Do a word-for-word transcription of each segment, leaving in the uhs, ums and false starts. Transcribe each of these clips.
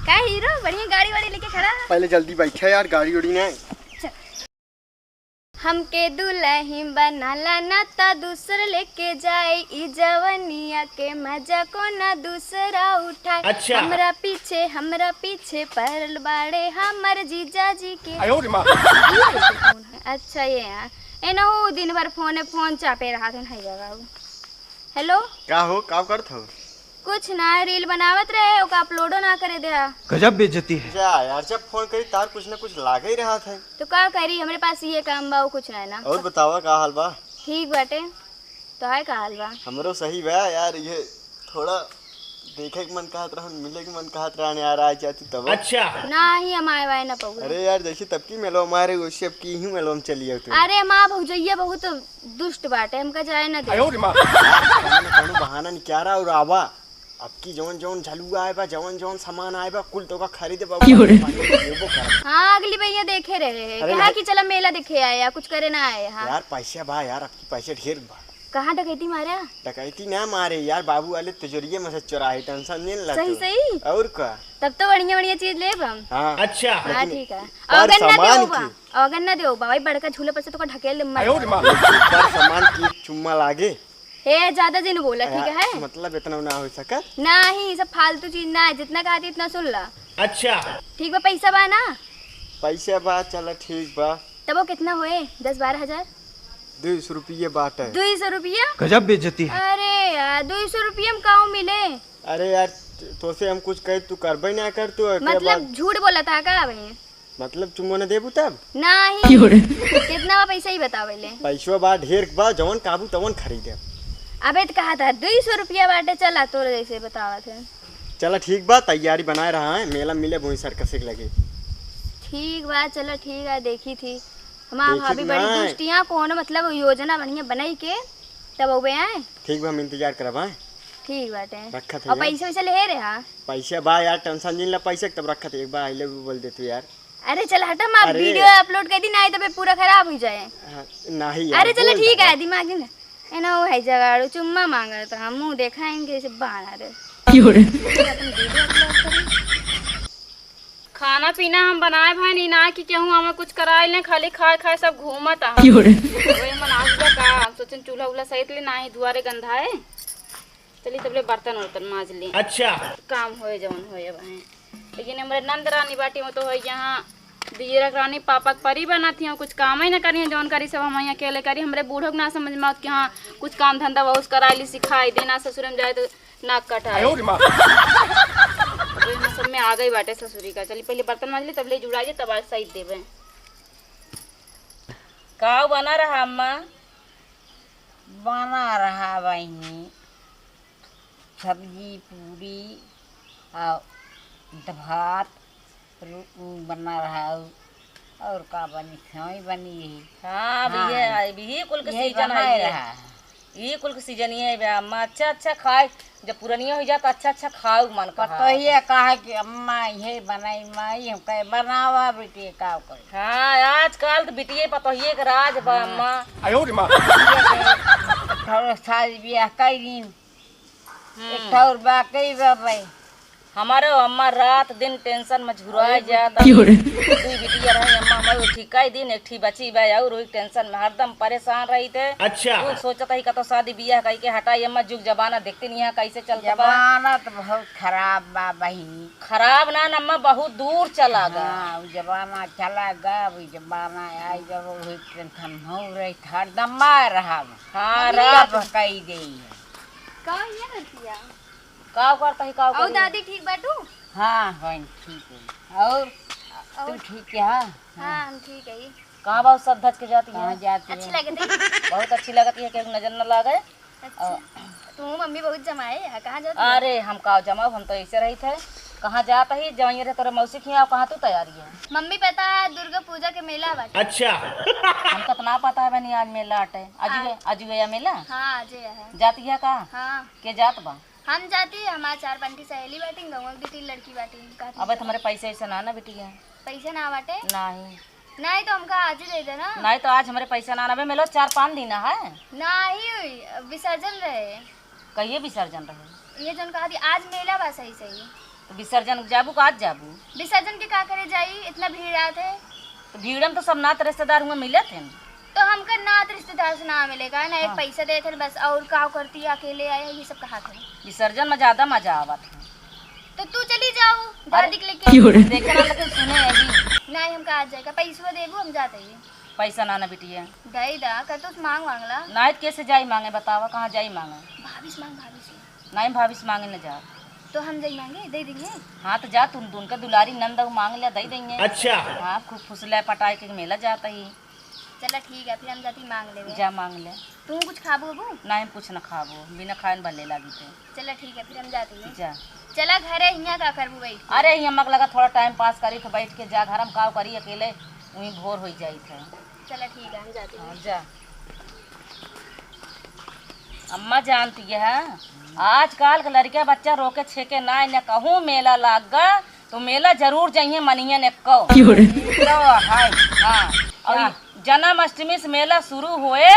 का हीरो बढ़िया गाड़ी वाड़ी लेके खड़ा है? पहले जल्दी बैठा यार, गाड़ी उड़ी ना। चल। हमके दुलही बनाला ना ता दूसर लेके जाए, ई जवनिया के मजा को ना दूसरा उठाए। अच्छा। हमरा पीछे, हमरा पीछे पड़ल बाड़े हमर जीजा जी के। आयो रे माँ। अच्छा, ये यार, एनहु दिन भर फोने फोन चापे रहा था, नहीं जगह। हेलो। का हो, का करत हो? कुछ ना, रील बनावत रहे, ओका अपलोडो ना करे दे। गजब बेइज्जती है। जा यार, जब फोन करी तार कुछ ना कुछ लागे ही रहा था। तो का करी, हमरे पास ये काम बा, वो कुछ ना है ना। और बतावा, का हाल बा? ठीक बाटे, तो है का हाल बा? हमरो सही बा यार, ये थोड़ा देखे के मन कहत रहन, मिले के मन कहत रहन यार, आ जाती तब। अच्छा। ना ही हम आए वाए ना पउए। अरे यार, जैसे तब की मेलवा मारे, वैसे अब की ही मेलवा में चली आओ तू। अरे माँ, भौजैया बहुत दुष्ट बाटे, हमका जाए ना दे। आयो रे माँ। कौनो, कौनो बहाना निकारा और आवा। अब की जौन जौन झलुआ आए बा, जौन जौन सामान आए बा, कुल तो का खरीदे बा। क्यों रे? हाँ, अगली भैया देखे रहे हैं। अरे कहा नहीं। कि चला मेला देखे आए, या कुछ करे ना आए, हाँ। यार, पैसा बा यार, अब की पैसा ढेर बा। कहाँ डकैती मारा? डकैती ना मारे यार, बाबू वाले तिजोरिये में से चोराए, टेंशन नहीं लेला सही, तू। सही? और का? तब तो बढ़िया, बढ़िया चीज लेब हम। हाँ। अच्छा। हाँ, लेकिन ठीक है। पर औगन ना सामान देबा, की? औगन ना देबा, भाई बड़का झूला पर से तो का ढकेल दे मर। आयो रे माँ। पर सामान की एक चुम्मा लागे। हे, ज्यादा जिन बोला, ठीक यार, है? मतलब इतना ना हो सकत। नहीं, सब फालतू चीज ना है, जितना कहती इतना सुन ला। अच्छा। ठीक बा, पैसा बा ना? पैसा बा, चला ठीक बा। तब वो कितना होए? दस बारह हजार? दुई सौ रुपये बाटे। दुई सौ रुपया? गजब बेइज्जती है। अरे यार, दुई सौ रुपया में काऊ मिले? अरे यार, तोसे हम कुछ कहे, तू करबे ना कर, तू एकरे मतलब बाद झूठ बोला था का भाई? मतलब चुम्मा न देबू तब? नहीं। क्यों रे? कितना बा पैसा ही बतावे ले। पैसवा बा ढेर बा, जवन काबू तवन खरीदे। अबे त कहा था दुई सौ रुपया बाटे, चला तोर जैसे बतावत है। चला ठीक बा, तैयारी बनाए रहा है, मेला मिले बोई सर्कस के लगे। ठीक बा, चला ठीक है, देखी थी। हमार देखी भाभी थी बड़ी ना। दुष्टियाँ, कोनो मतलब योजना बढ़िया बनाई के तब अबे आए। ठीक बा, हम इंतजार करब, हाँ? ठीक बाटे। रखत है और यार। पैसा वैसा ले रहे हा? पैसा बा यार, टेंशन जिन ला पैसा के, तब रखत है, एक बार आई लव यू बोल दे तू यार। अरे चल हटा, माँ अरे। वीडियो अपलोड कर दी, नहीं तो बे पूरा खराब हो जाए। हाँ, नहीं यार, अरे चलो बोल ठीक दे। है, दिमाग नहीं ना। ए ना, वो है जगाड़ू, चुम्मा मांगत रहा, मुंह देखा इनके से बाहर। क्यों रे? खाना पीना हम बनाए भाई नहीं ना कि केहू हमें कुछ कराए ले, खाली खाए खाए सब घूमत आ। क्यों रे? वही मन आज बा का, हम सोचन चूल्हा उल्हा सहित ले, ना ही दुआरे गंधाए। चली तबले बर्तन उर्तन माज ली। अच्छा। काम होए जवन होए अब हैं। लेकिन हमरे नंद रानी बाटी में तो है यहाँ दियरक रानी पापा के परी बनत ही, कुछ काम ही ना करी, जवन करी सब हम यहाँ अकेले करी। हमरे बूढ़ो के ना समझ में आवत कि हाँ कुछ काम धंधा बहुत कराई ली, सिखाई देना, ससुर में जाए तो नाक कटाए। आयो रे माँ। तो इन्हें सब में आ गई बाटे ससुरी का। चली पहले बर्तन माज ली, तब ले जुड़ा जाए, तब आज सही देवे। का बना रहा अम्मा? बना रहा बहिनी, सब्जी, पूरी और भात, रो-, बना रहा और, और का बनी, सेवई बनी यही। हाँ, अब हाँ। ये, अब ये कुल के यही सीजन बनाए है ये। रहा। ये कुल के सीजन ये है बे अम्मा। अच्छा, अच्छा खाए, जब पुरनिया हो जाए तो अच्छा, अच्छा खाओ मन कहा। पतोहिए कहा कि अम्मा ये बनाई माई, हम कहे बनावा बेटी का करे। हाँ, आजकल तो बिटिये पतोहिए के राज बा हाँ। अम्मा। आयो रे माँ। थोड़ा शादी ब्याह कई दिन। हम्म। एक ठौर बा कई बा भाई। हमारो अम्मा रात दिन टेंशन में झुराए जाता। क्यों रे? दुई बिटिया रहे अम्मा, हमारे एक ठी कई दिन, एक ठी बची बा और वही टेंशन में हरदम परेशान रही थे। अच्छा। वो सोचत ही कतो शादी बियाह कई के हटाई अम्मा, जुग जमाना देखते नहीं है कैसे चलता बा। जमाना तो बहुत खराब बा बहिनी। खराब ना न अम्मा, बहुत दूर चला गा। हाँ, वो जमाना चला गा, वो जमाना आई जब वही टेंशन हो रही था, हरदम मार रहा। हाँ, मम्मी रात कब कई गई है। का ये हरतिया? का करता ही, का और करी? दादी ठीक बाटू? हाँ, बहन, ठीक है। और और तू ठीक है? हाँ, हम ठीक है। कहाँ बा सज धज के जाती है? कहाँ जाती अच्छी है? लगती है। बहुत अच्छी लगती है, केहू नजर न लागे। अच्छा। और तू मम्मी बहुत जमाए है, कहाँ जाती है? अरे, हम का जमाओ, हम तो ऐसे रही थे। कहाँ जाता ही, जवाइए रहे तोरे मौसी के यहाँ, कहाँ तू तैयारी है? मम्मी पता है, दुर्गा पूजा के मेला बाटे। अच्छा। हमका तो ना पता है बनी, आज मेला आटे। आज हाँ। हुए, आज हुए या मेला? हाँ, आज हुए है। जाती है का? हाँ। के जात बा? हम जाती, हमार चार पाँच ठी सहेली बाटिन, गौवा की दो तीन लड़की बाटिन, कहती अबे तो। तुम्हारे पैसे वैसे ना ना बिटिया। पैसे ना बाटे? नहीं। नहीं तो हमका आज ही दे देना। नहीं तो आज हमारे पैसा ना ना बे, मिलो चार पाँच दिन है। नहीं हुई, विसर्जन रहे। कहिए विसर्जन रहे? ये जौन कहा थी, आज मेला बा सही सही। तो विसर्जन जाबू का आज जाबू? विसर्जन के का करे जाई, इतना भीड़ रहत है। तो भीड़ में तो सब नात रिश्तेदार हुआ मिलत हैं। तो हमका नात रिश्तेदार से ना मिलेगा ना, एक हाँ। पैसा देत हैं बस, और का करती है, अकेले आए हैं, ये सब कहा थे। विसर्जन में ज्यादा मजा आवत है। तो तू चली जाओ अरे, दादी के लेके। क्यों रे? देखे ना, लेकिन सुने अभी। नहीं, हमका आज जाएगा, पैसवा देबू, हम जाते ही। पैसा ना ना बिटिया। दे दा, का तू मांग मांगला। नाइत कैसे जाई मांगे, बतावा, कहाँ जाई मांगे? भाभी से मांग, भाभी से। नहीं, भाभी से मांगे न जा। तो हम जाई मांगे, दे देंगे। हाँ, तो जा, तुम दुन का दुलारी नंद हो, मांग ले, दे देंगे। अच्छा। हाँ, खूब फुसले पटाए के मेला जाता ही। चला ठीक है, फिर हम जाती मांग लेवे। जा मांग ले। तू कुछ खाबू अबू? नहीं, हम कुछ न खाबो, बिना खाए न भले लागी थे। चला ठीक है, फिर हम जाती हैं। जा। चला घरे, हियाँ का करबू बैठ के? अरे, हियाँ मक लगा थोड़ा टाइम पास करी थे बैठ के, जा घर में काव करी अकेले, वहीं भोर हो जाई थे। चला ठीक है, हम जाती हैं। हाँ, जा। अम्मा जानती है, आजकल के लड़के बच्चा रोके छेके ना, इन्हें कहूँ मेला लाग गा, तो मेला जरूर जाइए, मनियन एक्को। क्यों रे? तो है, हाँ। और क्या? जन्माष्टमी से मेला शुरू होए,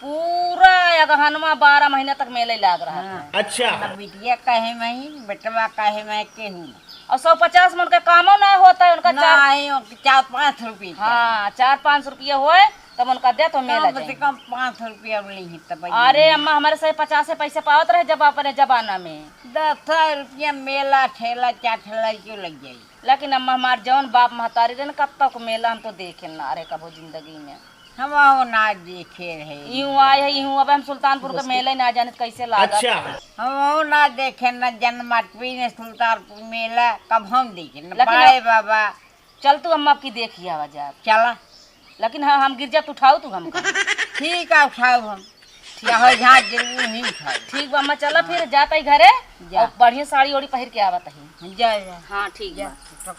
पूरा अगहनवा बारह महीना तक मेला ही लाग रहा हाँ। है। अच्छा। मतलब बिटिया कहे मई, बेटवा कहे मई, केहू ना। और सौ पचास में उनका कामो ना होता है, उनका चार नहीं, उनके चार पाँच रुपये का। हाँ, चार पाँच रुपये होए, तब उनका दे तो मेला कम से जाए। कम पाँच रुपया मिली ही तब अरे अम्मा, हमारे सौ पचास पैसे पावत रहे जब अपने जमाना में। दस रुपया मेला ठेला चार ठेला क्यों लग जाई? लेकिन अम्मा, हमार जौन बाप महतारी रहे न, कब तक मेला हम तो देखे ना रहे कबो जिंदगी में। हम वो ना देखे रहे। यूं आए है, यूं अब हम सुल्तानपुर के बस मेला ही ना जाने कैसे लागत। अच्छा। हम वो ना देखे न जन्माष्टमी न सुल्तानपुर मेला, कब हम देखे न लेकिन बड़े अब बाबा। चल तू अम्मा, अब की देखी आवा जा। चला। लेकिन हाँ, हम गिर जा, तू उठाओ तू हमका। ठीक है, उठाओ हम। ठीक चाहे बा। जहाँ जरूर नहीं उठाओ। ठीक बा अम्मा, चला फिर जात ही घरे। जा। और बढ़िया साड़ी ओड़ी पहिर के आवत ही। जा, जा। हाँ, ठीक जा। बा।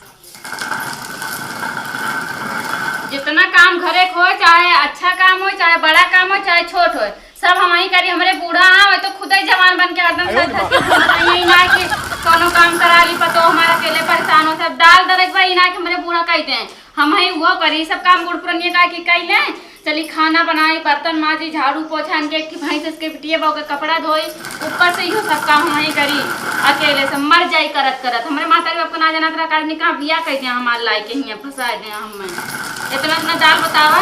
जितना काम घरे के हो, चाहे अच्छा काम हो, चाहे बड़ा काम हो, चाहे छोट हो, सब हमही करी। हमरे बूढ़ा हाँ, वह तो खुदे जवान बन के हरदम अरे सज धज के घूमत रही। ई ना कि कौनो काम करा ली, पतो हमारा अकेले परेशान हो। सब डाल दरक बा, ई ना कि हमरे बूढ़ा कह दे, हमही वो करी, सब काम बूढ़ पुरनिया का के कह ले। चली खाना बनाई, बर्तन माजी, झाड़ू पोछा, इनके एक ठे भैंस इसके बिटिया बा, ओके कपड़ा धोई, ऊपर से इहो सब काम हमही करी। अकेले से मर जाई करत करत। हमरे माता बाप को ना जानत रहा, काज निकाह बिया कह दिया, हमार लाई के हियाँ फंसा दिया हमें। इतना इतना दाल बतावा,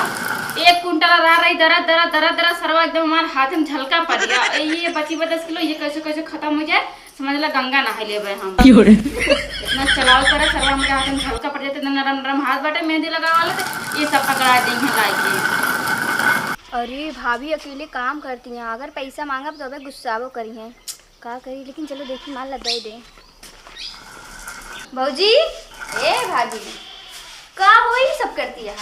एक कुंटल रहा रही, दरद, दरद, दरद, दरद, सरवा एकदम हमार हाथ में झलका पड़ गया। ए, ये बची बा दस किलो, ये कैसे कैसे खत्म हो जाए, समझ ला गंगा नहाई लेबे हम। क्यों रे? इतना चलावल पड़ा, सरवा हमके हाथ में झलका पड़ जाते, इतना नरम नरम हाथ बाटे, मेहंदी लगावे वाला, तो ये सब पकड़ा दी है लाई के। अरे भाभी अकेले काम करती हैं, अगर पैसा मांगब तो अबे गुस्साबो करी हैं। का करी, लेकिन चलो देखी, मान ला दे दे। भौजी, ए भाभी, का हो ई सब करती है?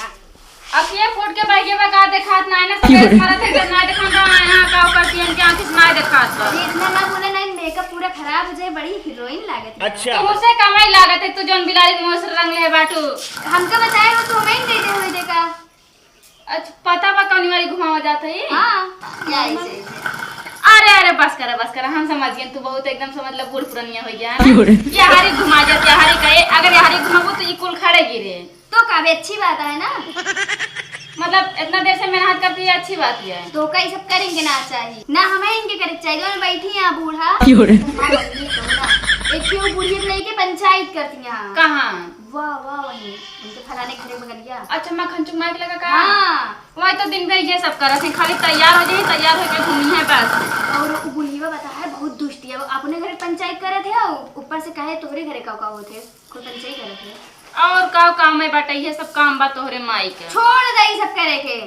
अखिए फूट के बैठे बा, का देखात ना है ना, सवेरे से मरत है, जब ना देखात बा, यहाँ का करती है, इनके आँखी से ना देखात बा। अरे इतना ना बोले ना, मेकअप पूरा खराब हो जाए, बड़ी हीरोइन लागत है। अच्छा। तो उसे कमाई लागत है, तू जौन बिलारी मुँह से रंग ले बाटू। हमका बताए हो तो हमें दे दे हुए देखा। अच्छा, पता बा कौन वाली घुमावा जात है? हाँ, या ऐसे, ऐसे। अरे, अरे, बस करा, बस करा, हम समझ गए, तू बहुत एकदम समझ ला बूढ़ पुरनिया हो गया है ना? क्यों रे? ये हारी घुमा जाती है, हारी का, ये, अगर ये हारी घुमाबो तो ये कुल खड़े गिरे। तो का भी अच्छी बात है ना? मतलब, इतना देर से मेहनत करती है, अच्छी बात है। तो का ये सब करेंगे ना चाहिए? ना हमें इनके करे चाहिए, जो बैठी हैं बूढ़ा। क्यों रे? हाँ, मम्मी, कहूँ ना। एक ठे वो बूढ़ी लेके पंचायत करती हैं। कहाँ? वाह, वाह, वही, उनके फलाने घरे बगलिया। अच्छा, मक्खन चुंग माइक लगा का? हाँ। वही तो दिन भर ये सब करत है, खाली तैयार हो जाए, तैयार होके घूमी है बस। और वो बुढ़िया बता है, बहुत दुष्टी है, वो अपने घरे पंचायत करत है, और ऊपर से कहे तोहरे घरे का का होत है, कोई पंचायत करत है। और का काम है बाटे, ये सब काम बा तोहरे माई के। छोड़ दे ई सब करे के।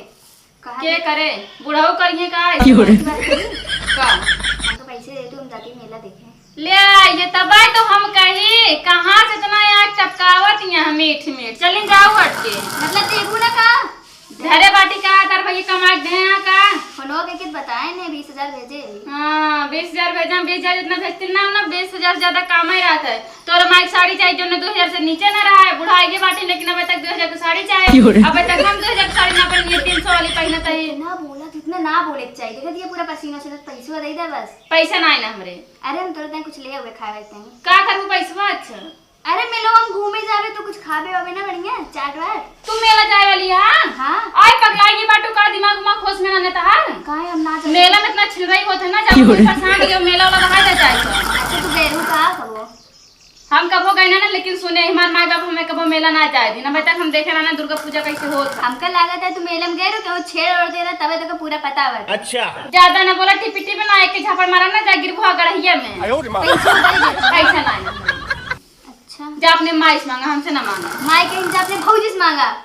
कहा के दे। करे? बुढ़ऊ करिए का? क्यों रे? का? हमको पैसे दे, तू हम जाके मेला देखे। ले, ये तबाय तो हम कही, कहाँ से इतना आग टपकावत यहाँ मीठ मीठ? चलिन जाओ हट के। मतलब देखू ना का? धरे बाटी का, तार भैया कमा के दे यहाँ का? फोनो के कित बताए ने, बीस हजार भेजे। हाँ, बीस हजार भेजा, बीस हजार इतना भेजती ना, ना, बीस हजार से ज्यादा काम ही रहता है। तोर माई के साड़ी चाही, जोन दो हजार से नीचे ना रहा है, बुढ़ाई के बाटी, लेकिन अबे तक दो हजार के साड़ी चाही। क्यों रे? अबे तक हम दो हजार के साड़ी ना पहनी है, तीन सौ वाली पहनत है। इतना बोला, तो इतना ना बोले के चाहिए। देखत ये पूरा पसीना से पैसवा दे दे बस। पैसा ना है ना हमरे। अरे हम तोरे ताई कुछ ले आवे खाए वाए ताई। का करबू पैसवा? अच्छा। अरे मेलो हम घूमे जावे तो कुछ खाबे वाबे ना बढ़िया, चाट वाट। तू मेला जाए वाली है? हाँ। आय पगलाई के बाटू का दिमाग उमाग होश में ना ने तहार? काहे हम ना जावे? मेला में इतना छिलराई होत है ना, जाओ क्यों रे? परेशान हो गए, मेला वाला रहा जाए तो। अच्छा तू गए हो का कबो? हम कबो गए ना, ना, लेकिन सुने, हमार माई बाप हमें कबो मेला ना जाए दी। ना, अबे तक हम देखे ना, ना दुर्गा पूजा कैसे होत। हमका लागत है तू मेला में गए रहो, केहू छेड़ ओड़ दे रहा, तबे तोके पूरा पता बा। अच्छा। ज्यादा ना बोला, टिपी टिपी ना, एक के झापड़ मारा ना, जा गिरबुआ गड़हिया में। आयो रे माँ। पैसा दे दे। पैसा ना है। अच्छा। जा अपने माई से मांगा, हमसे ना मांगा। माई कहीं जा अपने भौजी से मांगा।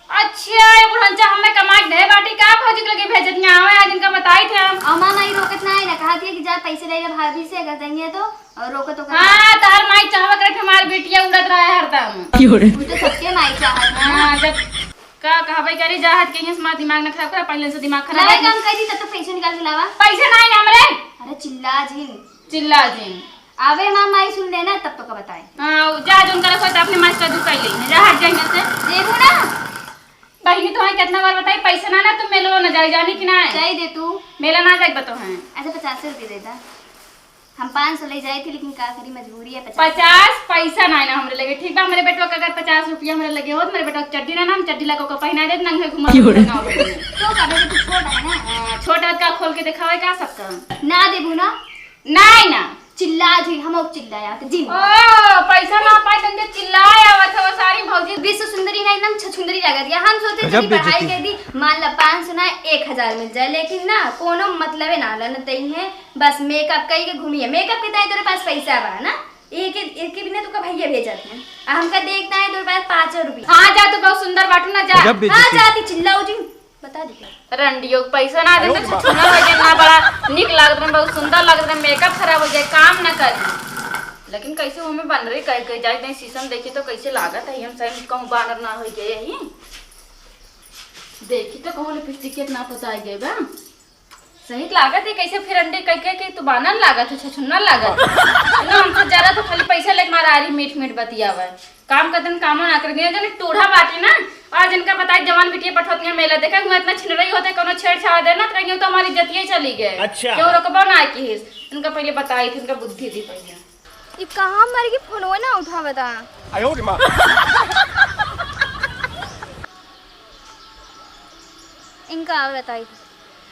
अच्छा, ये बुढ़नचा हमें कमा के दे बाटी का भौजी के लगे भेजत यहाँ आवे, आज इनका बताई थे हम। अम्मा माई रोकत ना है ना, कहा थी कि जा पैसे ले ले भाभी से, अगर देंगे तो, और रोकत ओकत ना। हाँ, तार माई चाहवा करे कि हमार बिटिया उड़त रहे हरदम। क्यों रे? वो तो सबके माई चाहत है। हाँ, जब का कहबे करी, जाहत के हिंस मार दिमाग ना खराब करा, पहले से दिमाग खराब लड़ाई है। कम कर दी, तब तो पैसे निकाल के लावा। पैसे ना है ना हमरे। अरे चिल्ला जिन। चिल्ला जिन। आवे हमार माई सुन लेना, तब तो का बताए। हाँ, जा जोन करे होय तो अपने माई से दुख कर ले, जा हट जा यहाँ से। देबू ना। बहिनी, तोहे कितना बार बताई, पैसा ना, ना, तू मेलवा ना जाए, जानी कि ना? जाए दे तू। मेला ना जाए, बतो हैं। अच्छा, पचास रुपये दे दा। हम पाँच सौ ले जाए थे, लेकिन का करी, मजबूरी है, पचास। पचास पैसा ना है ना हमरे लगे, ठीक बा? हमरे बेटवा का अगर पचास रुपया हमरे लगे होत, हमरे बेटवा के चड्डी ना, ना, हम चड्डी लगा के पहना देत, नंगे घुमा क्यों रे? ना होत। तो का बेटा, तू छोट है ना? हाँ, छोट है, का खोल के दिखावे का सबका? ना देबू ना? नहीं ना। चिल्ला जी, हम और चिल्लाया, तो जिन। ओ, पैसा ना पाए तंदे चिल्लाए आवत हो, सारी भौजी। विश्व सुंदरी ना एकदम छछुंदरी लगा दिया। हम सोचे गजब चली पढ़ाई बेइज्जती। कर दी, मान ला पाँच सौ ना एक हजार मिल जाए, लेकिन ना कोनो मतलबे ना ला, न तई है, बस मेकअप कई के घूमी है। मेकअप के ताई तोरे पास पैसा बा ना, एक, एक, एक के बिना तू का भैया भेजत है, आ हमका देखता है तोरे पास पाँच सौ रुपया। हाँ जा, तू बहुत सुंदर बाटू ना, जा। गजब हाँ बेइज्जती। जाती चिल्लाऊ जी। बता दी क्या? रंडियो के पैसा ना देते, अरे छुछुना हो गया ना, बड़ा निक लागत रहे, बहुत सुंदर लागत रहे, मेकअप खराब हो जाए, काम ना करे। लेकिन कैसे हमें बन रही कह के जाए, नहीं सीसन देखी तो कैसे लागत है, हम सही में कहूँ बानर ना हो गए यही। देखी तो कहूँ लिपस्टिक कितना पचाई गए बा। सही लागत है, कैसे फिर रंडी कह के कि तू बानर लागत है, छछुना लागत है। ना, हम तो जरा तो खाली पैसा लेके मारा आ रही, मीठ मीठ बतियावे। काम का दिन कामो ना कर दिया, जने टूढ़ा बाटी ना। और जिनका बताए जवान बिटिया पठौतिया मेला देखा, हुआ इतना छिनरई होते, कोनो छेड़छाड़ देना, तो कहीं तो हमारी इज्जतिये चली गए। अच्छा। क्यों रोकबो ना की हिस? इनका पहले बताई थी, इनका बुद्धि दी पहले। ई कहाँ मर गई, फोनवा ना उठावता। आयो रे माँ। इनका आवे बताई।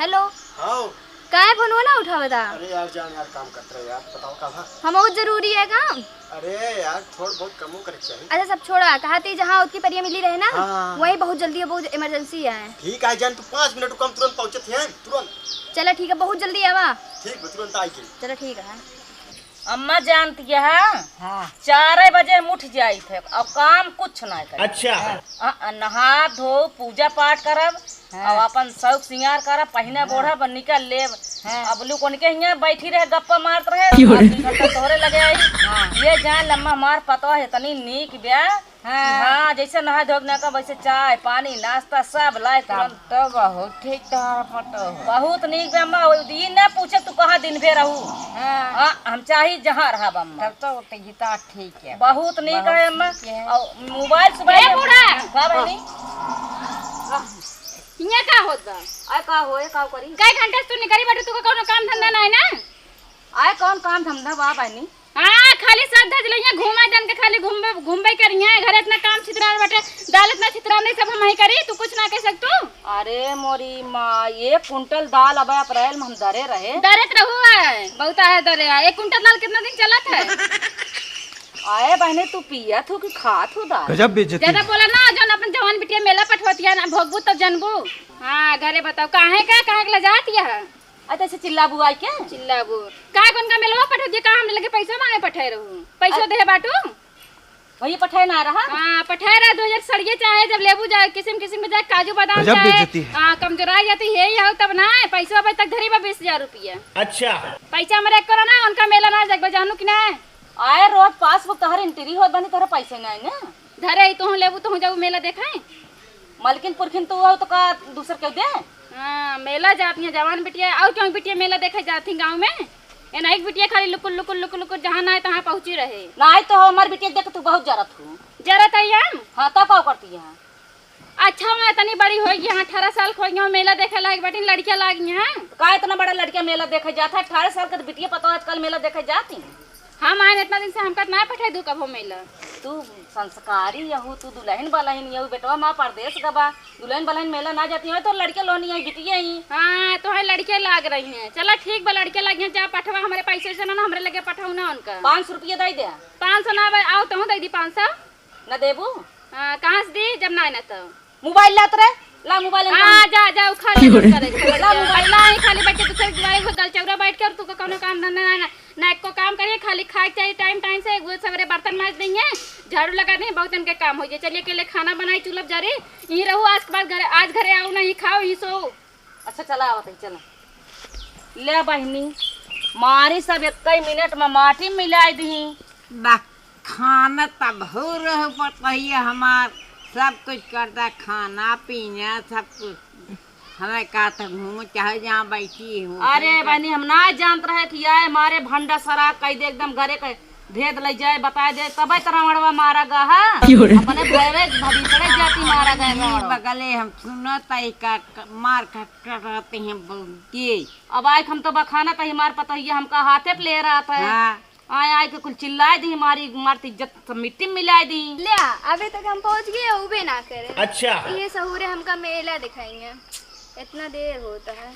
हेलो। हाँ। काहे फोनवा ना उठावता? अरे यार जान यार, काम करत रहे यार, बताओ का भा? हम बहुत जरूरी है काम। अरे यार, थोड़ बहुत कमो करे के चाही। अच्छा, सब छोड़ा, कहा थी जहाँ उतकी परिया मिली रहे ना, हाँ। वहीं बहुत जल्दी है, बहुत इमरजेंसी है। ठीक है जान, तू पाँच मिनट रुक, हम तुरंत पहुँचत हैं, तुरंत। चला ठीक है, बहुत जल्दी आवा। ठीक बा, तुरंत आई के। चला ठीक है। अम्मा जानती है, हाँ। चार बजे हम उठ जाइत है और काम कुछ ना करे। अच्छा। आ, आ, नहा धो, पूजा पाठ करब, हाँ। अब अपन शौक सिंगार करब, पहिने हाँ। ओढ़ब, निकल लेब। हाँ। अब लोग उनके हियाँ बैठी रहे, गप्पा मारत रहे, क्यों रे? आदमी घर तक तोहरे लगे आई। हाँ। ये जान लम्मा हमार पतवा है, इतनी नीक ब्या। हाँ। हाँ, जैसे नहा धो के ना का, वैसे चाय, पानी, नाश्ता सब लाए तब तुरंत। तो बहुत ठीक तोहरा पतवा है। बहुत नीक ब्या अम्मा, ई ना पूछे तू कहाँ दिन भर रहू। हाँ। हाँ, हम चाही जहाँ रहब अम्मा। तब तो उतही तो ठीक है। बहुत नीक बहुत है अम्मा। ठीक है। और मोबाइल सुबाइल ए बूढ़ा! का बहनी? हियाँ का होत बा? आय का होए, का करी? कई घंटा से तू निकरी बाटू, तू का कौनो काम धंधा ना है ना? आय कौन काम धंधा बा बहनी? हाँ, खाली सज धज लइया घूमा जन के खाली घूमबे, घूमबे करिया। घर इतना काम छितरा बाटे, दाल इतना छितरा नहीं, सब हम ही करी, तू कुछ ना कह सकतू? अरे मोरी माँ, एक कुंटल दाल अब अप्रैल में हम दरे रहे। दरे त रहू है, बहुत आहे दरे है। एक कुंटल दाल कितना दिन चलत है? आए बहने, तू पियत हो कि खात हो दाल? गजब बेइज्जती। ज्यादा बोला ना, जौन अपन जवान बिटिया मेला पठवतिया ना, भोगबू तब जनबू। हाँ, घरे बताओ, काहे का, काहे के लजात यह? अच्छा, अच्छा, चिल्लाबू आई के? चिल्लाबू। का कौन का मेलवा पठवतिया, का हमरे लगे पैसा मांगे पठाए रहू? पैसा अ- देहे बाटू? वही पठाए ना रहा? हाँ, पठाए रहा, दो हजार सड़िए चाहे, जब लेबू जाए, किसिम किसिम के जाए, काजू बादाम गजब चाहे, बेइज्जती है। हाँ, कमजोरा जाती है, यह तब ना, पैसा अबे तक धरी बा बीस हजार रुपया। अच्छा। पैसा हमरे एको ना, उनका मेला ना जाए, जानू कि ना? आए रोज पासबुक तोहर एंट्री होत बानी, तोहरे पैसे ना आए ना। धरे ही तोहू लेबू, तोहू जाबू मेला देखाए। मलकिन पुरखिन तू हो तो का दूसर के दे? हाँ, मेला जात हियाँ जवान बिटिया, और क्यों बिटिया मेला देखे जात ही गाँव में? ए ना एक बिटिया खाली लुकुर, लुकुर, लुकुर, लुकुर, जहाँ ना आए तहाँ पहुँची रहे। ना आए तो हमार बिटिया देख तू बहुत जरत हो। जरत है हम? हाँ, तब का करती है? अच्छा, मैं इतनी बड़ी हो गई, हाँ, अठारह साल के हो गई, मेला देखे लायक बाटी, लड़कियाँ लाग गई हैं। का इतना बड़ा लड़कियाँ मेला देखे जात है? अठारह साल के तो बिटिया पता आजकल मेला देखे जाती। हम आए इतना दिन से, हमका ना पठाई दू कबो मेला। तू संस्कारी यहू, तू दुलहिन बलहिन यहू, बेटवा माँ परदेस गबा, दुलहिन बलहिन मेला ना जाती हो, तो लड़के लोनी यही बिटिया ही। हाँ, तोहरे लड़के लाग रही हैं। चला ठीक बा, लड़के लाग हैं, जा पठवा, हमरे पैसे से ना, ना, हमरे लगे पठाऊ ना उनका। पाँच सौ रुपया दे दे। पाँच सौ ना बा, आओ तहूँ दे दी पाँच सौ। ना देबू? हाँ, कहाँ से दी जब ना, ना तो। मोबाइल लात रे, ला मोबाइल हम हाँ, जा, जा, उखाड़ ले, करे, करे, ला मोबाइल। ला, ही खाली बैठ के दूसरे दुआरे पे गलचौरा बैठ के, और तू का कौनो काम धंधा ना, ना, ना एको काम करिए, खाली खाए के चाहिए टाइम, टाइम से, वो सवेरे बर्तन माज देंगे, झाड़ू लगा देंगे, बहुत दिन के काम हो जाए। चलिए, अकेले खाना बनाई, चूल्हा जरे, यहीं रहू, आज के बाद घर, आज घरे आओ, नहीं खाओ, यहीं सो। अच्छा, चला आवत है, चला। ले बहिनी, मारी सब एक ही मिनट में माटी मिलाई दी। बा, खाना तब हो रहे पतैया हमार, सब कुछ करता, खाना पीना सब कुछ। हमें का था घूम चाहे जहाँ बैठी हूँ। अरे बहनी, हम ना जानत रहे कि आए मारे भंडा सराब कई दे, एकदम घरे के भेद ले जाए, बताए दे, तबे तो रावणवा मारा गा है। क्यों रे? अपने भैरे भतीजड़े जाति मारा गए ई रावणवा। बगले हम सुनत है का क-, मार खट रहते हैं बहू के। अब आए हम तो बखाना तो हमार पतोहिया हमका हाथे पे ले रहा था। हाँ। आए, आए के कुल चिल्लाए दी, हमारी, हमारी तो इज्जत सब मिट्टी में मिलाए दी। ले आ, अभी तक हम पहुँच गए, उबे ना करे। अच्छा। ये सहूरे हमका मेला दिखाएंगे, इतना देर होता है।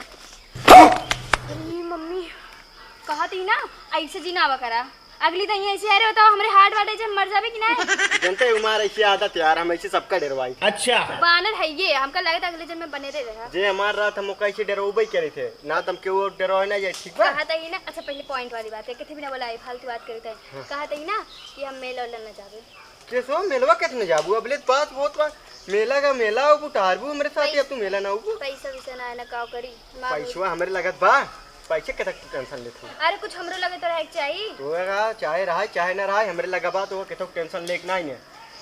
अरे मम्मी, कहा थी ना, ऐसे जी ना आवा करा। अगली दही ऐसे, अरे बताओ, हमरे हार्ट वाटे जब मर जावे कि ना? जनते हमार ऐसी आदत यार, हम ऐसे सबका डरवाई। अच्छा। बानर है ये, हमका लगता अगले जन्म में बने रहे रहा। जे हमार रात हम ओका ऐसे डरवाबे करे थे, ना तो हम केहू और डरवाए ना जाए, ठीक बा? कहा था ही ना, अच्छा पहले पॉइंट वाली बात है, किथे भी ना बोला, ये फालतू बात करे थे। हाँ। कहा था ही ना कि हम मेला वेला ना जावे। के सो मेलवा कितने जाबू? अबले तो बात बहुत बा। मेला का मेला हो, बुटारबू हमरे साथ, पै-, अब तू मेला ना होबू। पैसा वैसा ना है ना, का करी? माँ पैसवा हमरे लगत बा, पैसे कतक तू टेंशन लेत हो? अरे कुछ हमरो लगे तो रहे के चाहिए। तो का, चाहे रहा, चाहे ना रहा, हमरे लगा बा, तो कतक टेंशन लेके ना ही है।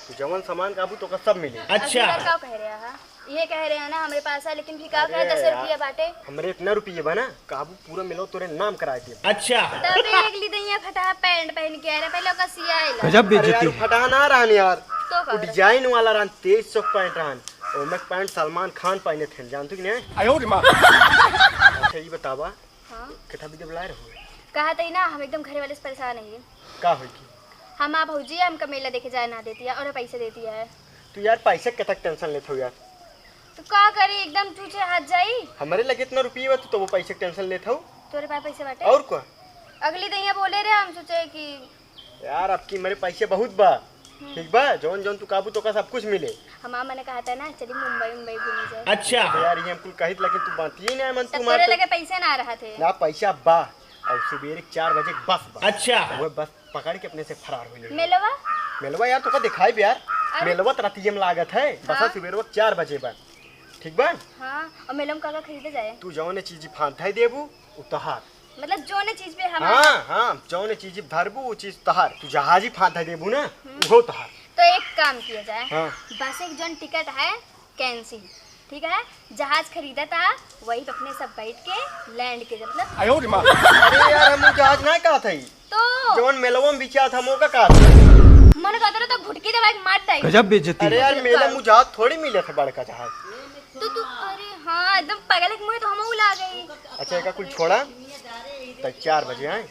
तू जवन सामान काबू तो का सब मिले। अच्छा। का कह रहे हैं? ये कह रहे हैं ना हमरे पास है, लेकिन भी का अरे कहे, दस यार, रुपया बाटे। हमरे इतना रुपये बा ना, काबू पूरा मिलो तोरे नाम करा दे। अच्छा। तबे एक ली दैया फटा पैंट पहन के आ रहा, पहले ओका सियाए ला। गजब अरे यार, बेइज्जती। फटा ना रहन यार। तो का वो रहा? डिजाइन वाला रहन, तेईस सौ पैंट रहन। ओमे पैंट सलमान खान पहने थे, जानतू कि नहीं? आयो रे माँ। अच्छा, ये बतावा, हाँ? कितना भी जब लाए रहो? कहा तई ना, हम एकदम घरे वाले से परेशान है। का होई की? हम आप भौजी, हमका मेला देखे जाए ना देती है और पैसे देती है। तू यार, पैसे के तक टेंशन लेत हो यार। तो का करी, एकदम छूछे हाथ जाई। हमरे लगे इतना रुपये बा, तू तो वो पैसे के टेंशन लेत हो। तोरे पास पैसे बाटे? और का? अगली दइया बोले रहे, हम सोचे कि यार, आपकी मेरे पैसे बहुत बा। हम्म। ठीक बा, जौन जौन तू काबू तो का सब कुछ मिले। हमार मने कहा था ना, चली मुंबई, मुंबई घूमी जाए। अच्छा। तो यार, ये हम कुल कहित, लेकिन तू बात ही ना मन, तब तू मार तोरे तो लगे पैसे ना रहा थे। ना, पैसा बा, और सुबेरे चार बजे के बस बा। अच्छा। वो बस पकड़ के अपने से फरार हो जाए। मेलवा? मेलवा यार, तोका दिखाई बे यार। अरे। मेलवा तो रातिये में लागत है, बस हाँ। सुबेरे वक्त चार बजे बा। ठीक बा? हाँ, और मेलवा में का का खरीदे जाए? तू जौने चीज फांद है देबू, उ तहार। मतलब जौने चीज पे हम हाँ, हाँ, जौने चीज धरबू, वो चीज तहार। तू जहाजी फांद है देबू ना, हम्म। वो तहार। तो एक काम किया जाए, हाँ। बस एक जौन टिकट है, कैंसिल, ठीक है? जहाज खरीदा था, वही पे अपने सब बैठ के लैंड के, मतलब आयो रे माँ। अरे यार, हम जहाज ना कहा था। तो जौन मेलवा में बिचा था, मौका का था? मन कहता रहा तो घुटकी दबा के मार डाई। गजब बेइज्जती। अरे यार, मेला में जहाज थोड़ी मिले थे, बड़का जहाज। तो तू, अरे हाँ, एकदम पगल के मुँह तो हम उला गई। अच्छा, एका कुल छोड़ा, तो चार बजे आए,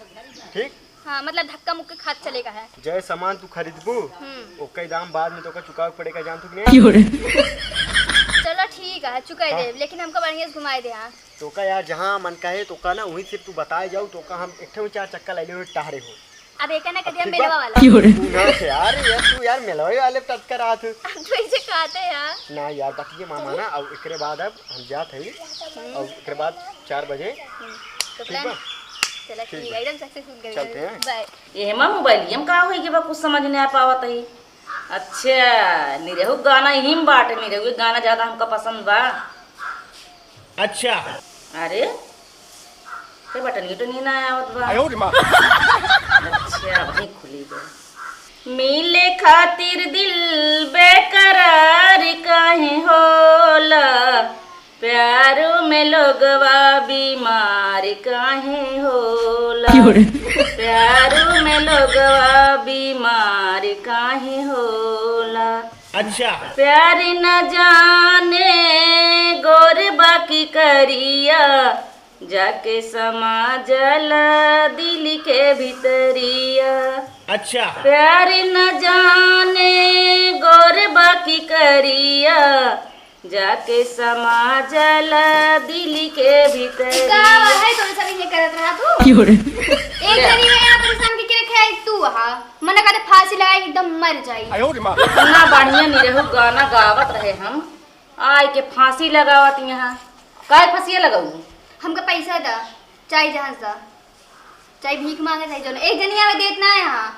ठीक? हाँ, मतलब धक्का मुक्की खात चलेगा है। जय सामान तू खरीदबू, हम्म। ओके दाम बाद में तोका चुकावे पड़ेगा, जान तू कि नहीं? क्यों रे? चलो ठीक है, चुकाई हाँ। दे, लेकिन हमको बढ़िया से घुमाए दे, हाँ। तोका यार जहाँ मन कहे तोका ना, वहीं सिर्फ तू बताए जाऊ, तोका हम एक ठे चार चक्का ले ले टहरे हो। अब एक ना अब करिया ठीक मेलवा बा? वाला। क्यों रे? तू ना से यार, यार तू यार मेलवा वाले टटका रहा तू। अब तू ऐसे कहते यार। ना यार, बाकी ये मामा ना, अब एकरे बाद अब हम जात है, हम्म। और एकरे बाद चार बजे। हम्म, तो ठीक plan? बा? चला ठीक ठीक बा। है, एकदम successful करेंगे। चलते हैं। Bye। ये हेमा मोबाइल, ये हम का होई के बा, कुछ समझ नहीं आ पावत है। अच्छा, निरहू गाना यही में बाटे, निरहू गाना ज्यादा हमका पसंद बा। अच्छा। अरे, ये बटन की तो नींद ना आवत बा। आयो रे माँ। अच्छा, वही खुली बा। मिले खातिर दिल बेकरार काहे होला, प्यारो में लोगवा बीमार काहे होला? क्यों रे? प्यारो में लोगवा बीमार काहे होला? अच्छा। प्यार न जाने गोर बाकी करिया, जाके समा जाला दिल के भीतरिया। अच्छा। प्यार न जाने गोर बाकी करिया, जाके समा जाला दिल के भीतरिया। का है तोरे सब ये करत रहा तू? क्यों रे? एक जनी में यहाँ परेशान के, के रखे है तू, वहाँ मन कहते फांसी लगाए एकदम मर जाई। आयो रे माँ। इतना बढ़िया निरहू गाना गावत रहे हम, आए के फांसी लगावत यहाँ। काहे फांसी लगाऊ? हमका पैसा दा, चाहे जहाज दा, चाहे भीख मांगे, चाहे जौन। एक जनी आवे देत ना है यहाँ,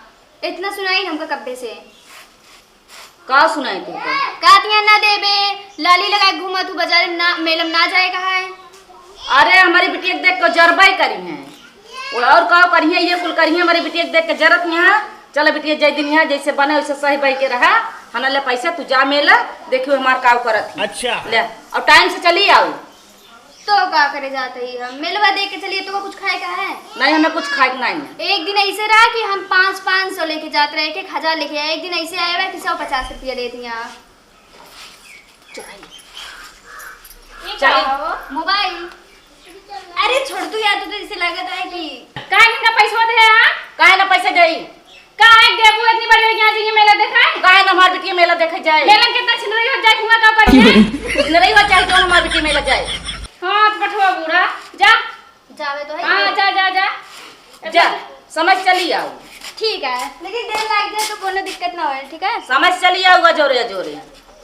इतना सुनाई हमका कब्बे से। का सुनाई तुमको? का तिया ना देबे, लाली लगा के घूमा तू बाजार में, ना मेलम ना जाए कहा है। अरे हमारी बिटिया के देख के जरबे करी हैं, वो और का करी है, ये कुल करी है हमारी बिटिया के देख के जरत यहाँ। चल बिटिया, जय दिन यहाँ जैसे बने वैसे सही बह के रहा, हना ले पैसा तू जा मेला, देखियो हमार का करत है। अच्छा। ले, और टाइम से चली आओ। तो का करे जात ही हम? मेलवा देख के चलिए, तो कुछ खाए का है? नहीं, हमें कुछ खाए के नहीं है। एक दिन ऐसे रहा कि हम पाँच, पाँच सौ लेके जात रहे, एक एक हजार लेके आए। एक दिन ऐसे आया हुआ कि सौ पचास रुपया दे दिया। ये चल। का हो? मोबाइल। अरे छोड़ तू यार, तू तो इसे लागत है कि काहे ना पैसा दे, हाँ? काहे ना पैसा देई? काहे देबू इतनी बड़ी हो गया जी, ये मेला देखाए? काहे ना हमार बिटिया मेला देखे जाए? मेला में कितना छिनरी हो जाए, कुआं का पड़ जाए? छिनरी हो चाहे जौन हमार बिटिया मेला जाए। हाँ, तो पठवा बूढ़ा, जा। जावे तो है। हाँ, जा, जा, जा। जा, समझ चली आओ। ठीक है, लेकिन देर लाग जाए तो कोनो दिक्कत ना होए, ठीक है? समझ चली आओ, जोरे, जोरे।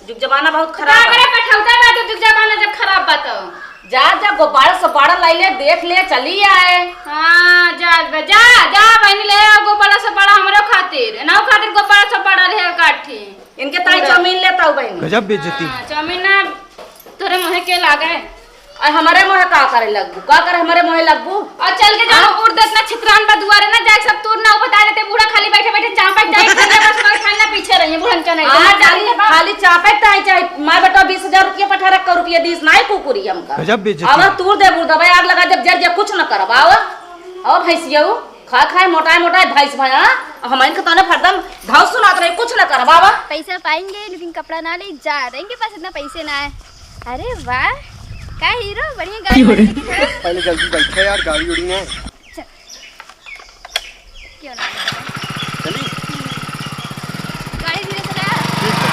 जुग जमाना बहुत खराब का है। करे पठौता बा, तो जुग जमाना जब खराब बा तो। जा, जा, गोब्बारा सोब्बारा लाई ले, देख ले, चली आए। हाँ, जा, जा, जा, बहनी ले आओ, गोब्बारा सोब्बारा हमरो खातिर, नाव खातिर गोब्बारा सोब्बारा रहे काठी। इनके ताई पूरा। चाउमीन लेता हूँ बहनी। गजब बेइज्जती। हाँ, चाउमीन ना, तोरे मुँहे के लागे। अरे हमारे मुँहे का करे लगबू? का करे हमारे मुँहे लगबू? और चल के जाओ, हाँ? उड़ दे इतना छितरान बा दुआरे ना, जाए सब तूर ना, वो बता देते, बूढ़ा खाली बैठे बैठे चापट जाए, खाना बस कोई खाना पीछे रही है, बूढ़न चने। हाँ, खाली, खाली चापट ताई चाहे, मार बेटा बीस हजार रुपया पठा रखा, रुपया दीस नाई कुकुरी हमका। गजब बेइज्जती। अब तूर दे बूढ़ा भाई, आग लगा जब जर जे कुछ न करब, आओ, आओ भैंसिया, खा खाए मोटाए मोटाए भैंस भाई, हाँ? हमन के तने फरदम धाव सुनात रहे, कुछ न करब, आओ। पैसा पाएंगे लेकिन कपड़ा ना ले जा, इनके पास इतना पैसे ना है। अरे वाह, का हीरो, बढ़िया गाड़ी क्यों रे? वाड़ी दिख रहा है। पहले जल्दी बैठे यार, गाड़ी उड़ी में। चल। क्यों ना? चली? गाड़ी धीरे चला। ठीक है।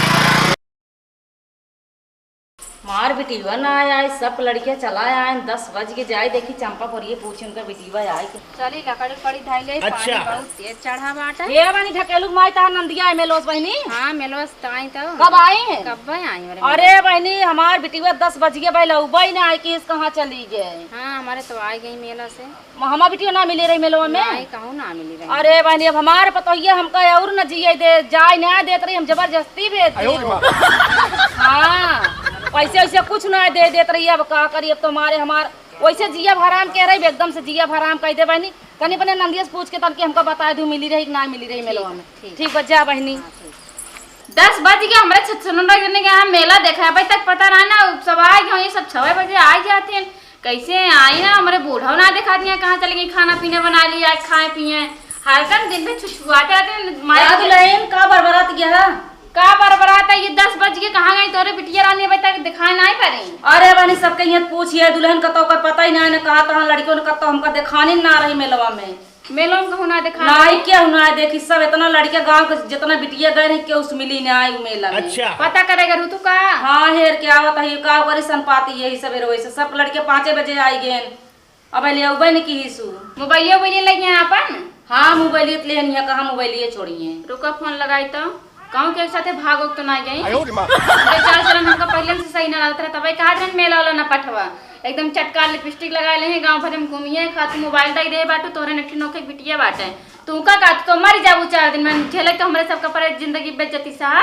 मार बिटिया ना आए, आए सब लड़कियां चला आए, दस बज के जाए, देखी चंपा परिये पूछे उनका बिटिया आए के। चली लकड़ी पड़ी धाई ले, अच्छा। पानी बहुत तेज चढ़ा बाटे। ए बहनी ढकेलू माई, तार नंदिया है मेलोस बहनी। हाँ, मेलोस तो आई तो। कब आई है? कब आई? अरे अरे बहनी, हमार बिटिया दस बज गए भाई, लउबा ही ना आए कि इस कहाँ चली गए। हाँ, हमारे तो आ गई मेला से। म-, हमार बिटिया ना मिली रही मेलवा में। नहीं, कहूँ ना मिली रही। अरे बहनी, अब हमारे पतोहिया हमका और न जिए दे, जाए ना देत रही, हम जबरदस्ती भेज आयो रे दिए। माँ। हाँ, पैसे वैसे कुछ ना दे देत रही, अब का करी, अब तो मारे हमार वैसे जिया हराम कह रही, एकदम से जिया हराम कह दे बहनी। तनी अपने नंदिया से पूछ के तनके हमका बता दू, मिली रही कि ना मिली रही मेलवा में। ठीक। ठीक बा, जा बहिनी। हाँ, ठीक। दस बज गया, हमरे छछनोरा जने के यहाँ मेला देखे, अबे तक पता रहा ना, सब आ गए, ये सब छवे बजे आ जाते हैं। कैसे आई ना, हमरे बूढ़ा ना दिखा दिया, कहाँ चले गई, खाना पीना बना लिया, खाए पिए, हरदम दिन भर छुछुआते रहते हैं, माई का दुल्हन, का बरबरात गया है? का बरबरात है, ये दस बज के कहाँ गई तोरे बिटिया रानी, अबे तक दिखाए ना पड़ी। अरे बहनी, सबके यहाँ पूछिए, दुल्हन का तो ओकर पता ही ना है, ना कहा तहाँ लड़कियों ने कब तो हमका दिखाने ना रही मेलवा में। मेलवा में कहूँ ना दिखा नाई रही। केहू ना देखी, सब इतना लड़के गाँव के जितना बिटिया गए रही, केहू से मिली ना आई मेला में। अच्छा। पता करेगा ऋतु का? हाँ, हेर के आवत है, का ओकरी संपाती यही सबेरे वैसे सब लड़के पाँचे बजे आई गए। अब ले अउबे न किहिसु। मोबाइलियो, मोबाइलियो लइहे आपन? हाँ, मोबाइलियो त लेहन हिया, कहाँ मोबाइलियो छोड़िहे? रुका, फोन लगाई त। कहूँ के एक साथे भागो तो ना गई। आयो रे माँ। बेचार चलन हमका पहले से सही ना लागत रहे, तबे कहा रहन मेला वाला ना पठवा। एकदम चटकार लिपस्टिक लगा ले हैं, गाँव भर में घूमिए, खाती मोबाइल दे दे बाटू, तोहरे नठी नोखे बिटिया बाटे। तू का का, तू तो मर जाबू चार दिन में, झेले तो हमरे सब कपड़े जिंदगी बेइज्जती सहा।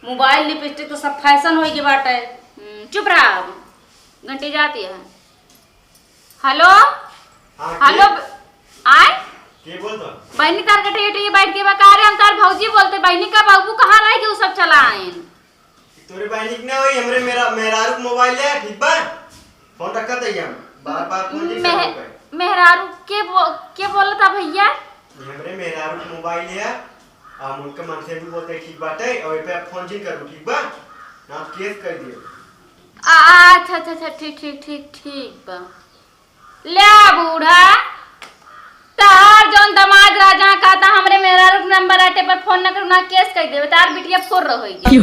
मोबाइल लिपस्टिक तो सब फैशन होई के बाटे। हम्म, चुप रहा, घंटी जाती है। हेलो। हाँ, हेलो, के? ब-, आय? के बोलत बा? बहिनी, तार कटे एटे बैठ के बा का रे? हम तार भौजी बोलते, बहिनी का बाबू कहाँ रह के उ सब चला आइन? तोरे बहिनी के ना होई, हमरे मेरा, मेहरारू के मोबाइल है, ठीक बा? फोन रखत है हम, बार बार फोन नहीं मेह-, करबे। मेहरारू के बो-, के बोलत बा भैया? ये हमरे मेहरारू के मोबाइल है, हम उनके मन से भी बोलते, ठीक बाटे, और ए पे आप फोन जिन करू, ठीक बा? ना आप केस कर दियो। आ, अच्छा, अच्छा, अच्छा, ठीक, ठीक, ठीक, ठीक बा। ल्या बूढ़ा, तहार जौन दामाद रहा, जहाँ कहता हमरे मेहरारू के नंबर आटे पर फोन न करू, ना केस कर देवे, तार बिटिया फोर रहोगी।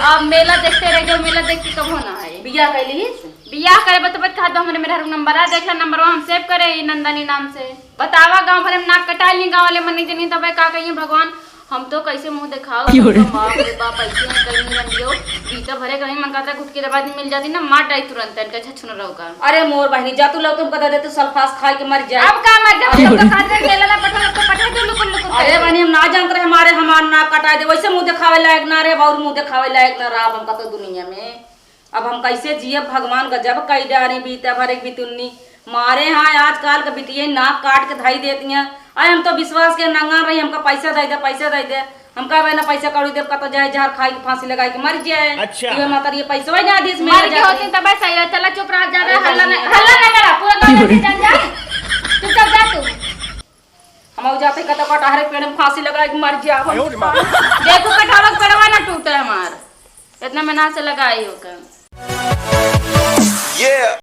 अब मेला देखते रह जाओ, मेला देख के कबो ना आए। बियाह कैली? बियाह करे बतबत कहत बा, हमरे मेहरारू के नंबर आ, देख ला नंबरवा हम सेव करे ही नंदनी नाम से। बतावा, गाँव भरे में नाक कटाई ली, गाँव वाले मन नहीं जनी, तबे का कहिए भगवान। हम तो कैसे मुँह देखाओ, हम तो बाप रे बाप, ऐसे हैं कहीं रंगियो। बीता भरे कहीं मन कहता घुटकी दबा दी, मिल जाती ना, मार डाई तुरंत, इनका छछुन रहो का। अरे मोर बहिनी, जा तू लोग तुमका दे दे, तू सल्फास खाए के मर जाए। अब का मर जाए, अरे तुमका खातिर मेला ला पठा, तो पठा दो लुकुर लुकुर अरे करके। बहिनी, हम ना जानत रहे, हमारे हमार नाक कटाए दे, वैसे मुँह देखावे लायक ना रे, और मुँह देखावे लायक ना रहा हमका तो दुनिया में। अब हम कैसे जियब भगवान, गजब कई डारी बीता भरे के बितुन्नी। मारे हाँ आजकल के बिटिये नाक काट के धई देती हैं। अरे हम तो विश्वास के नंगा रही, हमका पैसा दे दे, पैसा दे दे। हम कहबे ना पैसा कौड़ी देब, कतो जाए जहर खाई के फांसी लगाई के मर जाए। अच्छा। ये मातर ये पैसा वही ना दिस में मर गए होती तब सही रहे। चला चुप रहा, ज्यादा अरे हल्ला ना, बहिनी। हल्ला ना करा, पूरा गाँव में जान जाए। चुपचाप जा तू। हम जाते कतो कटहरे पेड़ में फांसी लगाई के मर जाए। देखो कटहरे के पेड़वा ना टूटे हमार, इतना मेहनत से लगाई होकर।